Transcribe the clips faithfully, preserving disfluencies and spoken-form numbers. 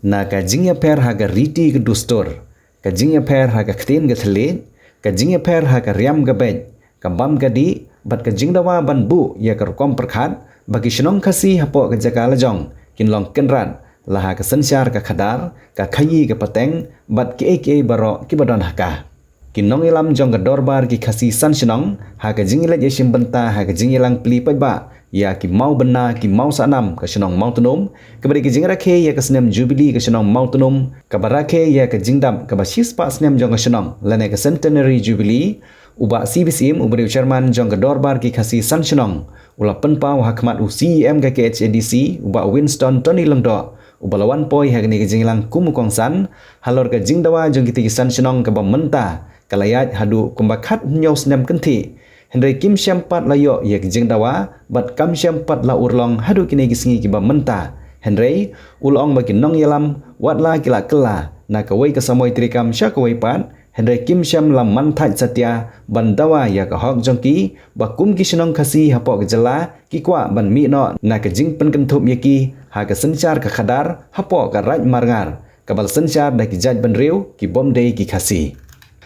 Na ka jingïapher ha ka riti ka dustur, ka jingïapher ha ka ktien ka thylliej, ka jingïapher ha ka riam ka beit, ka bam ka dih, bad ka jingdawa ban buh ïa ka rukom pyrkhat, ba ki shnong Khasi hapoh ka jaka lajong kin long kynrad la ha ka synshar ka khadar, ka khaïi ka pateng, bad kiei kiei baroh kiba don ha ka. Ki nongïalam jong ka dorbar ki Khasi san shnong ha ka jingïaleit ïashim bynta ha ka jingïalang pli paidbah ïa ki mawbynna ki mawsahnam ka shnong Mawtnum, kaba dei ka jingrakhe ïa ka snem Jubilee ka shnong Mawtnum, kaba rakhe ïa ka jingdap kaba shispah snem jong ka shnong lane ka Centenary Jubilee. U Bah C B Syiem uba dei u Chairman jong ka dorbar ki Khasi san shnong u la pynpaw ha khmat u C E M ka K H A D C, u Bah Winston Tony Lyngdoh, uba la wan poi ha kane ka jingïalang kum u kongsan halor ka jingdawa jong kita ki san shnong kaba mynta ka la ïaid haduh kumba khathynñiew snem kynthih. Hynrei kim shym pat la ïoh ïa ka jingdawa bad kam shym pat la urlong haduh kine ki sngi kiba mynta. Hynrei u la ong ba ki nongïalam wat la ki la kylla na kawei ka samoi treikam sha kawei pat, hynrei kim shym la man thait satia ban dawa ïa ka hok jong ki, ba kum ki shnong Khasi hapoh ka jylla ki kwah ban mih noh na ka jingpynkynthup ïa ki ha ka synshar ka khadar hapoh ka Raid Marngar, kaba la synshar da ki jaitbynriew ki bym dei ki Khasi.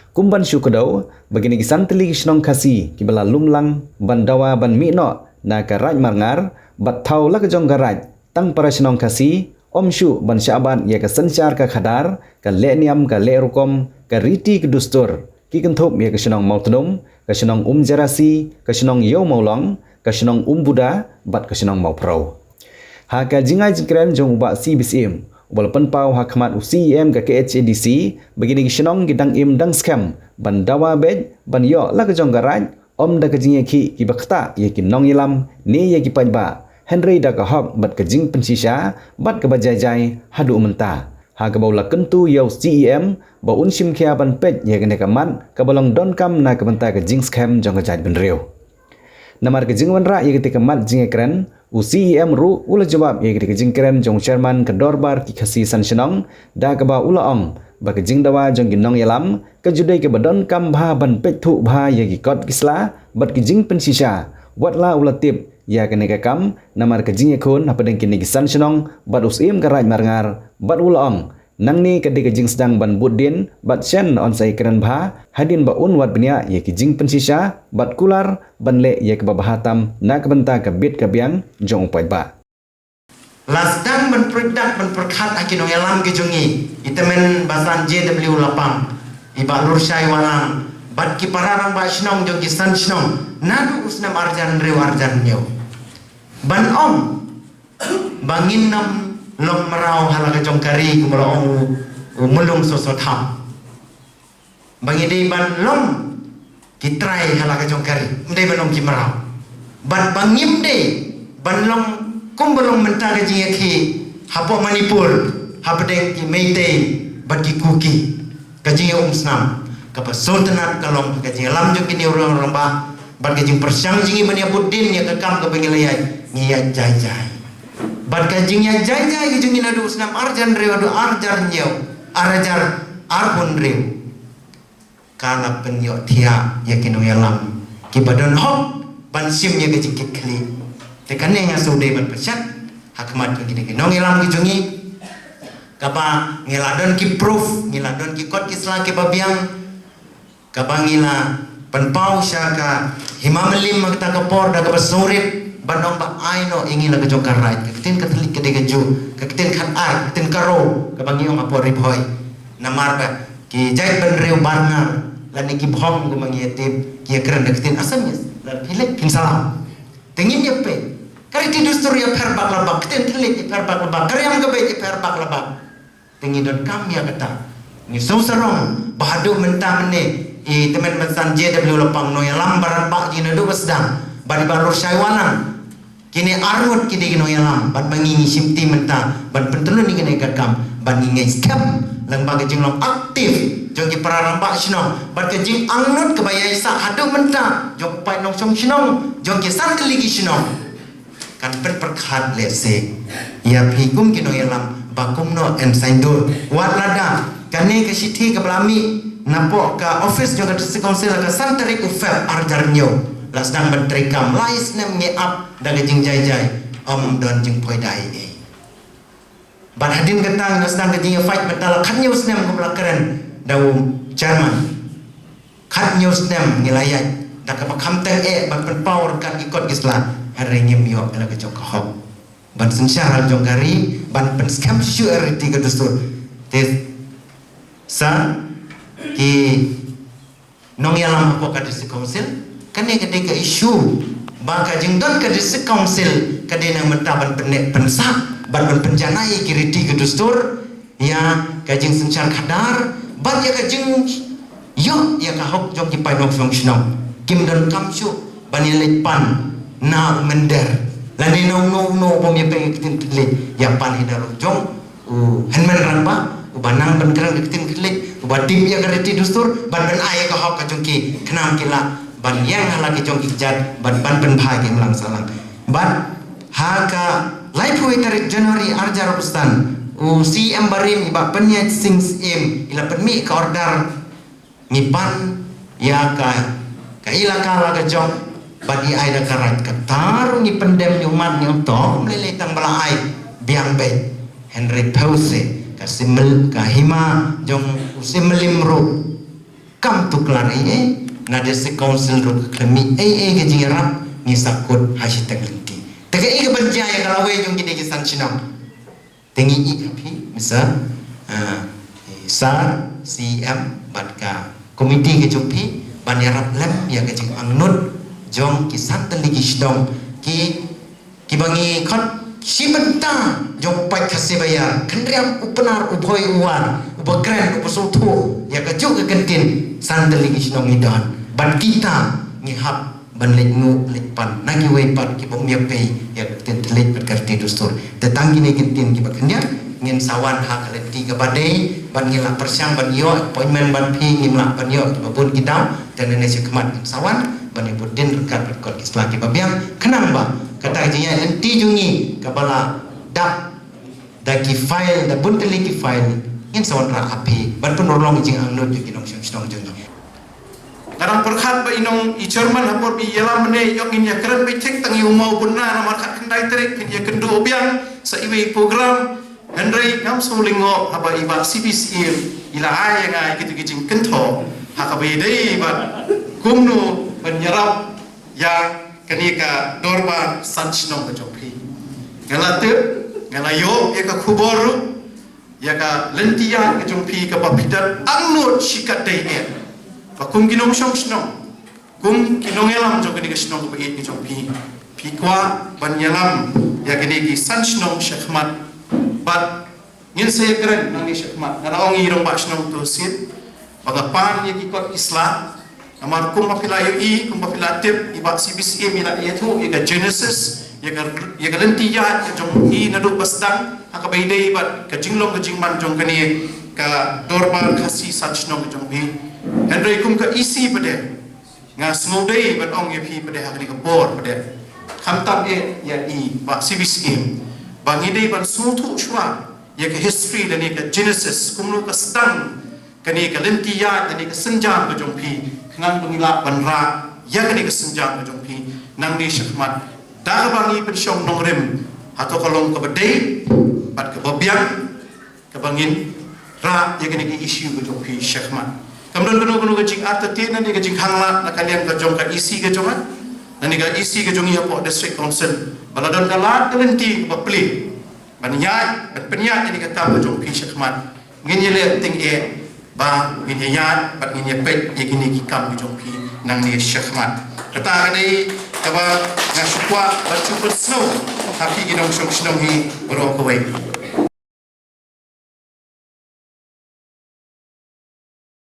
Kum ban shu kdew ba kine ki san tylli ki shnong Khasi kiba la lum lang ban dawa ban mih noh na ka Raid Marngar, bad thaw la ka jong ka raid tang para shnong Khasi, ym shuh ban shah bat ïa ka synshar ka khadar, ka leh niam ka leh rukom, ka riti ka dustur, ki kynthup ïa ka shnong Mawtnum, ka shnong Umjerasi, ka shnong Ïew Mawlong, ka shnong Umbuda, bad ka shnong Mawphrew. Ha ka jingai jingkren jong u Bah C B Syiem uba la pynpaw ha khmat u C E M ka K H A D C, ba kine ki shnong ki dang im dang skhem ban dawa beit ban ïoh la ka jong ka raid, ym da ka jingïakhih kiba ktah ïa ki nongïalam ne ïa ki paidbah, hynrei da ka hok bad ka jingpynshisha bad kaba jai jai haduh mynta. Ha kaba u la kyntu ïa u C E M ba un shim khia ban peit ïa kane ka mat kaba long donkam na ka bynta ka jingskhem jong ka jaitbynriew. Namar ka jingwanrah ïa kata ka mat jingïakren, u C E M ruh u la jubab ïa kata ka jingkren jong u Chairman ka dorbar ki Khasi san shnong, da kaba u la ong ba ka jingdawa jong ki nongïalam ka ju dei kaba donkam bha ban peit thuh bha ïa ki kot ki sla bad ki jingpynshisha. Wat la u la tip ïa kane ka kam namar ka jingïakhun hapdeng kine ki san shnong bad u Syiem ka Raid Marngar, bad u la ong nangne ka dei ka jingsdang ban bud dien bad shen yn sa ïakren bha hadien ba un wad bniah ïa ki jingpynshisha bad kular ban leh ïa kaba bha tam na ka bynta ka bit ka biang jong u paidbah. La sdang ban pyrkhat ban pyrkhat ha ki nongïalam ki jong ngi, i tymmen basan J W Lapang, i Bah Lurshai Walang, bad ki para rangbah shnong jong ki san shnong naduh u snem arhajar hynriew arhajar hynñiew, ban ong ba ngin nym long mraw ha la ka jong ka ri kumba la ong u, u Mulung Soso Tham. Ba ngi dei ban long ki trai ha la ka jong ka ri, ym dei ban long ki mraw. Bad ba ngim dei ban long kumba long mynta ka jingïakhih hapoh Manipur hapdeng ki Meitei bad ki Kuki. Ka jingïaumsnam kaba sngewtynnat ka long ka jingïalam jong kine u rangbah bad ka jingpyrshang jong ngi ban ïabud dien ïa ka kam kaba ngi la ïaid, ngi ïaid jai jai. Bad ka jingïaid jai jai ka jong ngi naduh u snem arhajar hynriew haduh arhajar hynñiew, arhajar arphew hynriew, ka la pynïohthiah ïa ki nongïalam kiba don hok ban shim ïa ka jingkitkhlieh. Te kane nga shu dei ban pynshet ha khmat jong kine ki nongïalam ki jong ngi, kaba ngi la don ki proof, ngi la don ki kot ki sla kiba biang, kaba ngi la pynpaw sha ka Hima Mylliem ha kata ka por da kaba sngewrit ban ong ba ai noh ïa ngi la ka jong ka raid. Ka ktien ka thylliej ka dei kajuh, ka ktien khatar, ka ktien Garo kaba ngi ong hapoh Ri Bhoi. Namar ba ki jaitbynriew Marngar lane ki Bhong kumba ngi ïatip ki ïakren da ka ktien Assamese, lada phi leit phin salam. Te ngin ïa peit, ka riti dustur ïapher bak la bak, ka ktien thylliej ïapher bak la bak, ka riam ka beit ïapher bak la bak. Te ngi donkam ïa kata. Ngi sngewsarong ba haduh mynta mynne i tymmen basan J W Lapang, nongïalam ba rangbah jong ngi naduh ba sdang, bad i Bah Lurshai Walang, kine arngut ki dei ki nongïalam, bad ma ngi ngi shimti mynta ban pyntylun ïa kane ka kam, bad ngi ngeit skhem lyngba ka jinglong aktif jong ki para rangbah shnong bad ka jingangnud kaba ïaisah haduh mynta jong u paid nongshong shnong jong ki san tylli ki shnong, kan pynpyrkhat lehse ïa phi kum ki nongïalam ba kumno yn saiñdur. Wat lada kane ka shithi kaba la mih napoh ka office jong ka District Council ha ka san tarik u Feb arhajar hynñiew, la sdang ban treikam lai snem, ngi ap da ka jingjai jai, ym don jingphoidah ei ei. Bad hadien kata ngi la sdang ka jingïafight bad da la khathynñiew snem kumba la kren da u chairman. Khathynñiew snem ngi la ïaid da kaba kham teng eh ban pynpaw ryngkat ki kot ki sla, hynrei ngim ïoh ïa la ka jong ka hok ban synshar ha la jong ka ri, ban pynskhem shuh ïa ka riti ka dustur. Te sa ki nongïalam hapoh ka District Council, kane ka dei ka issue ba ka jingdon ka District Council ka dei na ka bynta ban pynneh pynsah bad ban pynjanai ïa ki riti ki dustur, ïa ka jingsynshar khadar bad ïa ka jingïoh ïa ka hok jong ki paid nongshong shnong. Kim donkam shuh ban ïaleit pan na u mynder lane na uno uno uba ym ïapei ïa ka ktien Khlieh, ïa pan hi na la jong u hynmen rangbah uba nang ban kren ka ktien Khlieh, uba tip ïa ka riti dustur, ban pynai ïa ka hok ka jong ki, khnang ki lah ban ïeng ha la ki jong ki kjat, ban ban pynbha ïa ka imlang sahlang. Bad ha ka laiphew tarik January arhajar arphew san, u C M barim i Bah Pynïaid Sing Syiem i la pynmih ka order, ngi pan ïa ka, ka elaka la ka jong bad ngi ai da ka raid. Kata ruh ngi pyndem, ngi ummat, ngi ong to ym lei lei tang ba la ai biang beit, hynrei phew se ka Syiem Myl-, ka hima jong u Syiem Mylliem ruh kam tuklar ei ei. Na District Council ruh ka khlem mih ei ei ka jingïarap, ngi sa kut ha shiteng lynti. Te kaei kaban jia ïa ka lawei jong kine ki san shnong? Te ngi ïeit ha phi, Mister, ah, Sir C M bad ka komiti ka jong phi ban ïarap lem ïa ka jingangnud jong ki san tylli ki shnong ki, kiba ngi khot shi bynta jong u paid Khasi baïar, khynriam u Pnar, u Bhoi, u War, uba kren, uba sngewthuh ïa kajuh ka kyntien, san tylli ki shnong ngi don. Bad kita ngi hap ban leit nguh leit pan na kiwei pat kiba ym ïapei ïa ka ktien tylli bad ka riti dustur. Te tang kine ki ktien kiba khyndiat, ngin sa wan ha ka lynti kaba dei, ban ngin lah pyrshang ban ïoh appointment bad phi, ngim lah ban ïoh kiba bun ki daw. Te nangne shakhmat ngin sa wan ban ïa bud dien ryngkat bad kot ki sla kiba biang, khnang ba kata ka jingïaid lynti jong ngi kaba la dap da ki file, da bun tylli ki file, ngin sa wanrah ha phi ban pynurlong ïa ka jingangnud jong ki nongshong shnong jong ngi. Nga dang pyrkhat ba i nong i chairman ha por ba i ïalam mynne i ong ngin ïakren beit thik tang ïa u maw bun na, namar khatkhyndai tarik phin ïakynduh biang sa iwei i program. Hynrei ngam sngewlyngngoh haba i Bah C B Syiem i la ai ïa nga ïa kito ki jingkynthoh ha kaba ïadei bad kumno ban ïarap ïa kane ka dorbar san shnong ka jong phi. Nga la tip, nga la ïoh ïa ka khubor ruh ïa ka lynti ïaid ka jong phi kaba phi dang angnud shikatdei eh. Ba kum ki nongshong shnong, kum ki nongïalam jong kane ka shnong kaba ïeit ka jong phi, phi kwah ban ïalam ïa kine ki san shnong shakhmat. Bad ngin sa ïakren nangne shakhmat. Nga la ong ïa i rangbah shnong Tuhsiew ba nga pan ïa ki kot ki sla. Namar kumba phi la ïohi, kumba phi la tip, i Bah C B Syiem i la ïathuh ïa ka genesis, ïa ka, ïa ka lynti ïaid ka jong i naduh ba sdang ha kaba ïadei bad ka jinglong ka jingman jong kane ka dorbar Khasi san shnong ka jong i. Hynrei kum ka E C pat de, nga sngewdei ban ong ïa phi pat de ha kane ka por pat de, khamtam eh ïa i Bah C B Syiem, ba ngi dei ban sngewthuh shuwa ïa ka history lane ka genesis, kumno ka sdang kane ka lynti ïaid, kane ka sienjam ka jong phi, khnang ba ngi lah ban rah ïa kane ka sienjam ka jong phi nangne shakhmat. Da kaba ngi pynshong nongrim, hato ka long kaba dei bad kaba biang kaba ngin rah ïa kane ka issue ka jong phi shakhmat? Kam don kano kano ka jingartatien lane ka jingkhanglad na ka liang ka jong ka E C ka jong nga, lane ka E C ka jong ngi hapoh District Council, ba la don ka lad ka lynti kaba plie ban ïaid, ban pynïaid ïa kane ka kam ka jong phi shakhmat. Ngin ïaleh tieng eh ba ngin ïaid bad ngin ïapeit ïa kine ki kam ki jong phi nangne shakhmat. Kata ka dei kaba nga shu kwah ban shu pynsngew ha phi ki nongshong shnong hi baroh kawei.